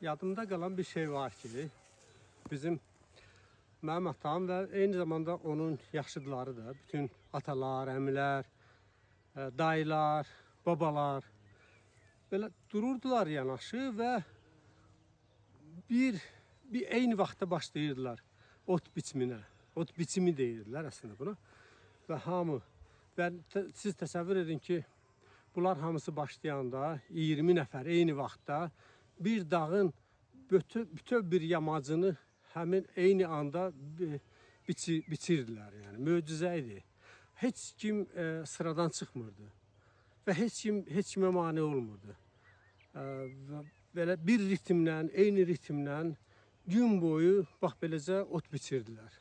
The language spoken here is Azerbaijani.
Yadımda qalan bir şey var ki, bizim mənim atam və eyni zamanda onun yaşıdları da, bütün atalar, əmilər, dayılar, babalar belə dururdular yanaşı və bir eyni vaxtda başlayırdılar ot biçiminə. Ot biçimi deyirdilər əslində buna. Və hamı və siz təsəvvür edin ki, bunlar hamısı başlayanda 20 nəfər eyni vaxtda bir dağın bütöv bir yamacını həmin eyni anda biçirdilər, yəni möcüzə idi. Heç kim sıradan çıxmırdı və heç kim heç kimə mane olmurdu. Və belə bir ritmlə, eyni ritmlə gün boyu bax beləcə ot biçirdilər.